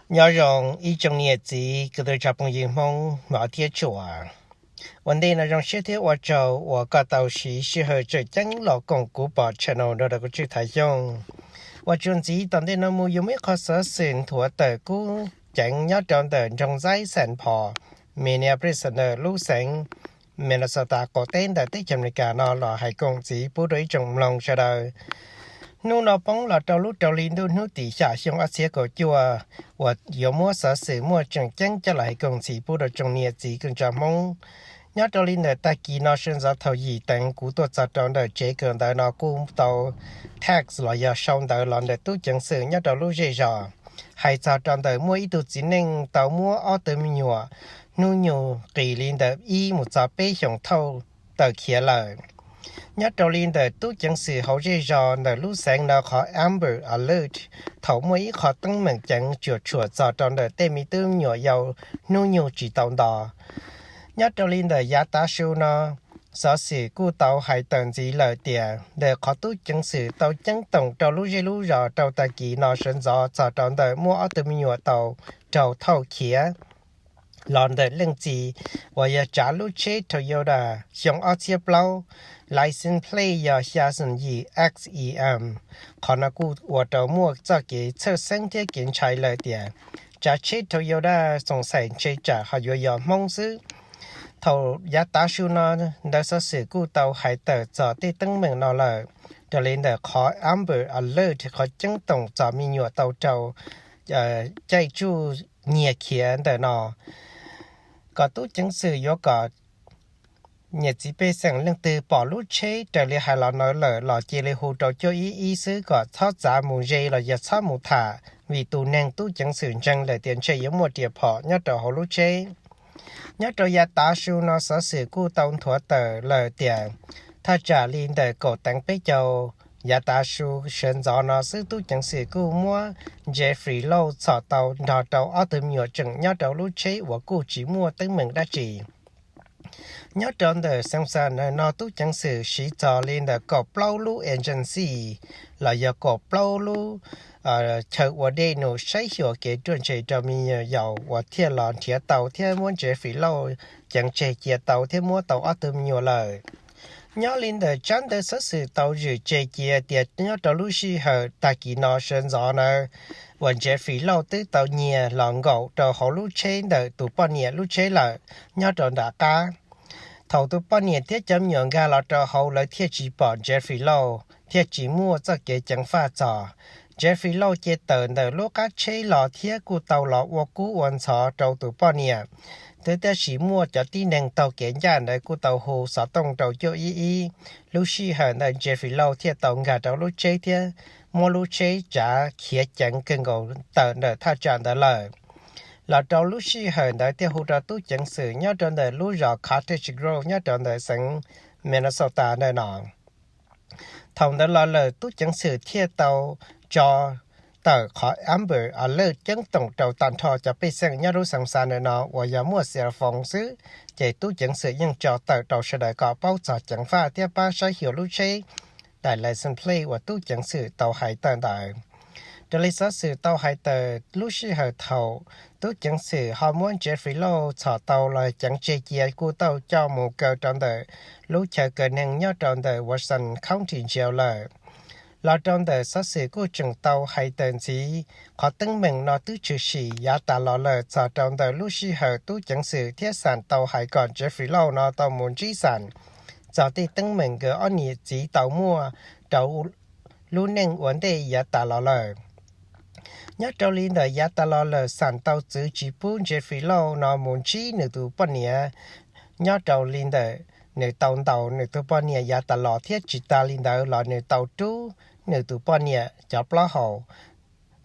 Nyob zoo ib tsoom niam txiv kwv tij tsoom phooj ywg Hmoob hmov thiab tshua. Ua ntej no zoo siab thiab ua tsaug uas koj tau siv sij hawm tseem ceeb los koom kuv pom channel no rau kuv Tswj Thaiv Xyooj. Uas txuas ntxiv tom ntej no mus yuav muaj ib qho xov xwm nthuav tawm kub ceev nyob rau ntawm nroog Xaib Xeem Phos, Minneapolis ntawm lub xeev Minnesota qaum teb ntawm teb chaws Amelikas no los hais koom ntxiv pub rau ib tsoom mloog sawv daws. Hnub no poob los rau lub rau hli ntuj hnub tim xya xyoo ob txhiab kaum cuaj uas yuav muab xov xwm muaj tseem ceeb coj los hais koom ntxiv pub rau tsoom niam txiv kwv tij Hmoob. Nyob rau li ntawm tag kis no sawv ntxov thaum yim teev kuv tuaj txog rau ntawm tsev kawm ntawv no kuj tau text los yog sau ntawv los ntawm tub ceev xwm nyob rau lub zej zos, hais txog rau ntawm muaj ib tug txiv neej tau muab ob tug me nyuam hnub nyoog qis li ntawm ib mus txog peb xyoos thauj tawm khiav lawm. Nyob rau li ntawm tub ceev xwm hauv zej zos ntawm lub xeev no qhov Amber Alert, thaum muaj ib qho teeb meem ceev cuam tshuam txog rau ntawm tej me tub me nyuam yau hnub nyoog tsis tau nto. Nyob rau li ntawm yav tav su no, xov xwm kuj tau hais tawm ntxiv lawm tias ntawm qhov tub ceev xwm tau ceeb toom rau lub zej lub zos rau tag kis no sawv ntxov txog rau ntawm muaj ob tug me nyuam tau raug thauj khiav los ntawm leej txiv uas yog tsav lub tsheb Toyota xyoo ob txhiab plaub, license plate yog xya xoom yim X E M. Qhov no kuj ua rau muaj txoj kev txhawj xeeb thiab kev ntshai lawm tias tsav tsheb Toyota xoom xaim ntshe tsam ho yuav yog Hmoob xwb. Thaum yav tav su no ntawd xov xwm kuj tau hais tawm txog tej teeb meem no lawm. Raws li ntawm qhov Amber Alert qhov ceeb toom txog me nyuam tau raug caij tsuj nyiag khiav ntawm no, kom tub ceev xwm yuav kom niam txiv pej xeem leej twg pom lub tsheb raws li hais los no lawm los cia li hu rau cuaj ib ib xwb kom txhob txav mus ze los yog txhob mus tham, vim tus neeg tub ceev xwm ntseeg lawm tias ntshe yuav muaj riam phom nyob rau hauv lub tsheb. Nyob rau yav tav su no xov xwm kuj tau nthuav tawm lawm tias thaj tsam li ntawm kaum teev peb caug yav tav su sawv ntxov no xwb tub ceev xwm kuj muab Jeffrey Lowe txhom tau nrog rau ob tug me nyuam tseem nyob rau lub tsheb uas kuj tsis muaj teeb meem dab tsi. Nyob rau ntawm xeev San no tub ceev xwm siv txog li ntawm kaum plaub lub agency los yog kaum plaub lub chaw ua dej num saib xyuas kev ruaj ntseg rau me nyuam yaus uas thiaj los nrhiav tau thiab muab Jeffrey Lowe ceev tseg cia tau thiab muab tau ob tug me nyuam lawm. Nyob li ntawm tsab ntawv xov xwm tau zwm tseg cia tias nyob rau lub sij hawm tag kis no sawv ntxov na uas Jeffrey Lowe twb tau nyiag los nkaum rau hauv lub tsheb ntawm tus poj niam lub tsheb lawm nyob rau nram qab. Thaum tus poj niam thiab cov me nyuam nkag los rau hauv lawv thiaj tsis pom Jeffrey Lowe thiaj tsis muaj txoj kev ceev faj txog. Jeffrey Lowe ces tawm ntawm lub qab tsheb los thiab kuj tau los ua kub ua ntxhov rau tus poj niam. Twb tab sis muaj cov tib neeg taug kev ncaj ntawd kuj tau hu xov tooj rau cuaj ib ib. Lub sij hawm ntawd Jeffrey Lowe thiaj tau nkag rau lub tsheb thiab muab lub tsheb tsav khiav ceev kawg nkaus tawm ntawm thaj tsam ntawd lawm. Los rau lub sij hawm ntawd thiaj hu rau tub ceev xwm nyob rau ntawm lub zos Cottage Grove nyob rau ntawm xeev Minnesota ntawm no. Thaum ntawd los lawm tub ceev xwm thiaj tau tso tawm qhov Amber Alert ceeb toom rau tag nrho cov pej xeem nyob lub xeev San ntawm no uas yog muaj cell phone xwb, ces tub ceev xwm yeej tso tawm rau sawv daws kom paub txog ceev faj thiab pab saib xyuas lub tsheb daim license plate uas tub ceev xwm tau hais tawm ntawd. Raws li xov xwm tau hais tawm lub sij hawm thaum tub ceev xwm ho muab Jeffrey Lowe txhom tau los ceev tseg cia kuj tau coj mus kaw rau ntawm lub chaw kaw neeg nyob rau ntawm Washington County Jail lawm. Los rau ntawm xov xwm kuj tseem tau hais tawm ntxiv qhov teeb meem no twb tshwm sim yav tas los lawm txog rau ntawm lub sij hawm tub ceev xwm thiab xam tau hais kom Jeffrey Lowe no tau mus ntsib xam txog tej teeb meem nkawd ob niam txiv tau muaj rau lub neej ua ntej yav tas los lawm. Nyob rau li ntawm yav tas los lawm xam tau txwv tsis pub Jeffrey Lowe no mus ntsib nws tus poj niam. Nyob rau li ntawm nws tau ntaus nws tus poj niam yav tas los thiab tsis tas li ntawd los nws tau rub nws tus poj niam cov plaub hau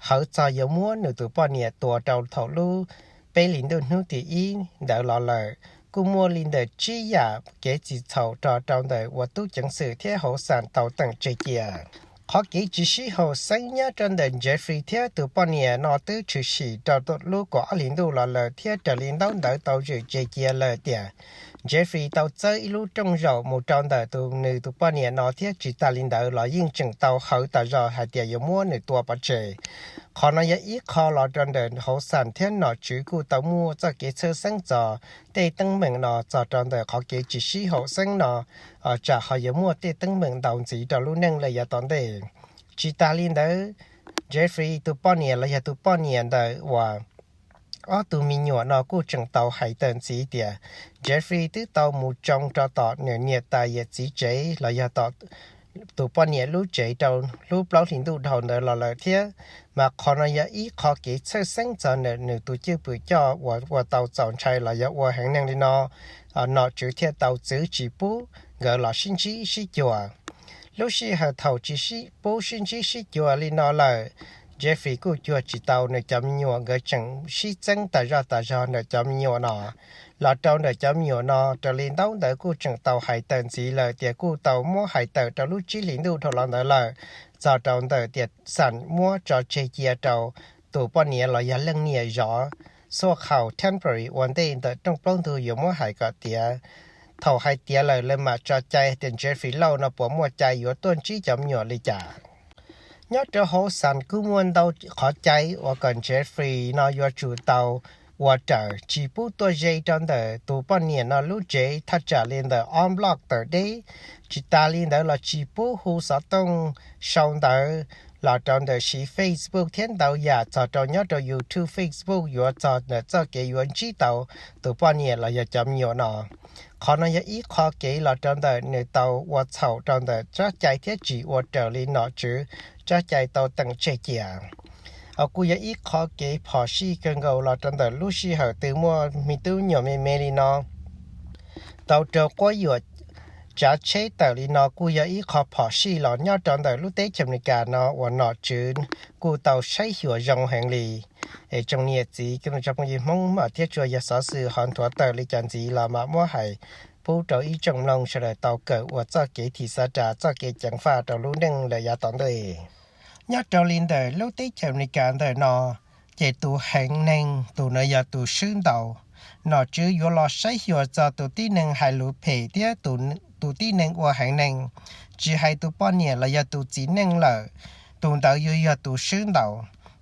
hawv txog yuav muab nws tus poj niam tua rau thaum lub peb hlis ntuj hnub tim ib ntawd los lawm. Kuj muaj li ntawm tsib yam kev txim txhaum rau rau ntawm uas tub ceev xwm thiab hauv xam tau teem tseg cia. Qhov kev tsis sib haum xeeb nyob rau ntawm Jeffrey thiab tus poj niam no twb tshwm sim rau lub kaum ob hlis ntuj los lawm thiab raws li ntaub ntawv tau zwm tseg cia lawm tias Jeffrey tau txawb ib lub rooj zaum mus rau ntawm tus nws tus poj niam no thiab tsis tas li ntawd los yeej tseem tau hawv tas zog hais tias yuav muab nws tua pov tseg. Qhov no yog ib qho los rau ntawm hauv xam thiab nom tswv kuj tau muaj txoj kev txhawj xeeb txog tej teeb meem no txog rau ntawm qhov kev tsis sib haum xeeb no tsam ho yuav muaj tej teeb meem ntau ntxiv rau lub neej lawm yav tom ntej. Tsis tas li ntawd, Jeffrey tus poj niam los yog tus poj niam ntawm uas ob tug me nyuam no kuj tseem tau hais tawm ntxiv tias Jeffrey twb tau mus tsoo rau tom nws niam tais yawm txiv tsev los yog tom tus poj niam lub tsev rau lub plaub hlis ntuj dhau ntawd los lawm thiab. Mas qhov no yog ib qho kev txhawj xeeb txog nws tus cwj pwm coj uas ua tau txaus ntshai los yog ua heev neeg li no, nom tswv thiaj tau txwv tsis pub nkawd los sib ntsib sib cuag. Lub sij hawm thaum tsis pub sib ntsib sib cuag li no lawm, Jeffrey kuj cuag tsis tau nws cov me nyuam, nkawd tseem sib txeeb tas zog tas zog ntawm cov me nyuam no. Los rau ntawm cov me nyuam no raws li ntaub ntawv kuj tseem tau hais tawm ntxiv lawm tias kuj tau muab hais tawm rau lub tsib hlis ntuj dhau los ntawd lawm, txog rau ntawm tias xam muab tso tseg cia rau tus poj niam los yog leej niam zov xuaj khaus temporary ua ntej ntawm rooj plaub ntug yuav muab hais kom tiav. Thaum hais tiav lawm lawv mam tso cai tias Jeffrey Lowe no puas muaj cai yuav tuaj ntsib cov me nyuam li cas. Nyob rau hauv xam kuj muaj ntau qhov cai uas kom Jeffrey no yuav tsum tau ua raws, tsis pub tuaj ze rau ntawm tus poj niam no lub tsev thaj tsam li ntawm ob block tawm deb. Tsis tas li ntawd los tsis pub hu xov tooj sau ntawv los rau ntawm siv Facebook thiab ntau yam txog rau nyob rau YouTube, Facebook yuav txog ntawm txoj kev yuav ntsib tau tus poj niam los yog cov me nyuam no. Qhov no yog ib qho kev los rau ntawm nws tau ua txhaum rau ntawm tsob cai thiab tsis ua raws li nom tswv tsob cai tau teem tseg cia. Kuj yog ib qho kev phom sij kawg nkaus los rau ntawm lub sij hawm twg muaj me tub me nyuam me me li no tau raug quab yuam tsav tsheb tawm li no kuj yog ib qho phom sij los nyob rau ntawm lub teb chaws Amelikas no uas nom tswv kuj tau saib xyuas zoo heev li. Es tsoom niam txiv kwv tij phooj ywg Hmoob, mas thiab tsuas yog xov xwm ho nthuav tawm li cas ntxiv los mam muab hais pub rau ib tsoom mloog sawv daws tau kawm ua txoj kev thim xav ras txoj kev ceev faj rau lub neej lawm yav tom ntej. Nyob rau li ntawm lub teb chaws Amelikas ntawm no, ces tus heev neeg tus no yog tus swb ntau. Nom tswv yuav los saib xyuas txog tus tib neeg hais lus phem thiab tus tib neeg ua heev neeg, tsis hais tus poj niam los yog tus txiv neej lawm, tus ntawd yuav yog tus swb ntau.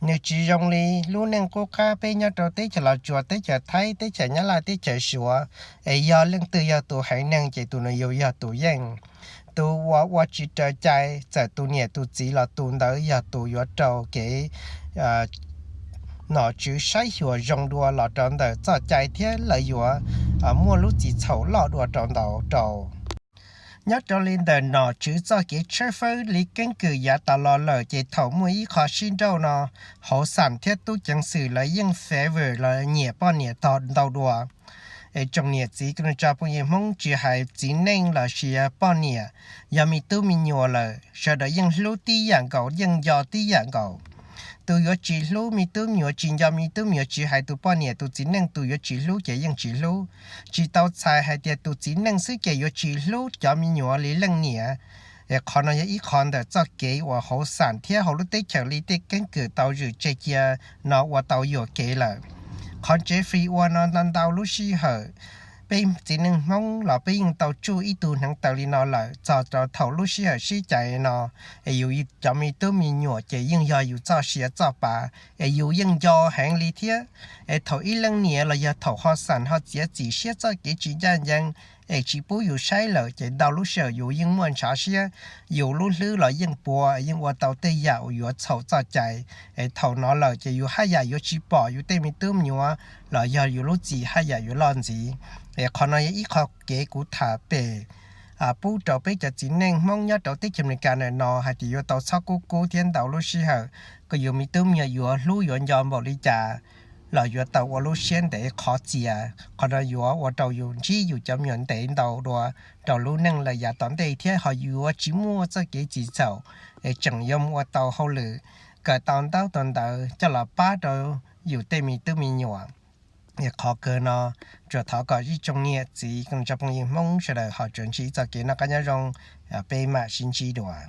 Nws tsis zoo li lub neej qub qab peb nyob rau teb chaws Los Tsuas, teb chaws Thaib, teb chaws Nyab Laj, teb chaws Suav, es yog leej twg yog tus heev neeg ces tus nws yuav yog tus yeej. Tus uas ua tsis raws cai, txawm tus niam tus txiv los tus ntawd yog tus yuav raug kev nom tswv saib xyuas zoo dua los rau ntawm txoj cai thiab lawv yuav muaj lub txim txhaum loj dua rau ntau rau. Nyob rau li ntawm nom tswv txoj kev tshawb fawb li keeb kwm yav tas los lawm ces thaum muaj ib qho sib nrauj no, hauv xam thiab tub ceev xwm lawv yeej favor los nyiam poj niam tog ntau dua. Es tsoom niam txiv kwv tij phooj ywg Hmoob, tsis hais txiv neej los sis poj niam, yog me tub me nyuam lawm sawv daws yeej hlub tib yam nkaus, yeej nco tib yam nkaus. Tus yuav tsis hlub me tub me nyuam, tsis nco me tub me nyuam, tsis hais tus poj niam tus txiv neej, tus yuav tsis hlub ces yeej tsis hlub. Tsis tau txhais hais tias tus txiv neej xwb ces yuav tsis hlub cov me nyuam li leej niam. Es qhov no yog ib qho ntawm txoj kev uas hauv xam thiab hauv lub teb chaws li tej keeb kwm tau zwm tseg cia no ua tau yuam kev lawm. Qhov Jeffrey ua no ntau ntau lub sij hawm, peb txiv neej Hmoob los peb yeej tau tsuj ib tug hneev taw li no lawm, txog rau thaum lub sij hawm sib cais no, es yus cov me tub me nyuam ces yeej yog yus txoj sia txoj pa, es yus yeej nco heev li thiab. Es thaum ib leej niam los yog thaum ho xam ho txiav txim siab txoj kev tsis ncaj ncees, es tsis pub yus saib lawm ces ntau lub sij hawm yus yeej muaj ntshav siab, yus lub hlwb los yeej puas, yeej ua tau tej yam uas yuav txhaum txoj cai. Es thaum no lawm ces yus haj yam yuav tsis pom yus tej me tub me nyuam los yog yus lub txim haj yam yuav loj ntxiv. Es qhov no yog ib qho kev kuv tham pem pub rau peb cov txiv neej Hmoob nyob rau teb chaws Amelikas ntawm no hais tias yuav tau txhob kub kub thiab ntau lub sij hawm kom yus me tub me nyuam yuav hlub yuav nco npaum li cas los yuav tau ua lub siab ntev qhov txias. Qhov no yuav ua rau yus ntsib yus cov me nyuam ntev ntau dua rau lub neej lawm yav tom ntej thiab ho yuav tsis muaj txoj kev txim txhaum, es tseem yuav mus ua tau hauj lwm, kawm tau ntaub tau ntawv coj los pab rau yus tej me tub me nyuam. Es qhov kawg no, tsuas thov kom ib tsoom niam txiv kwv tij phooj ywg Hmoob sawv daws ho tsuas ntsib txoj kev noj qab nyob zoo, peb mam sib ntsib dua.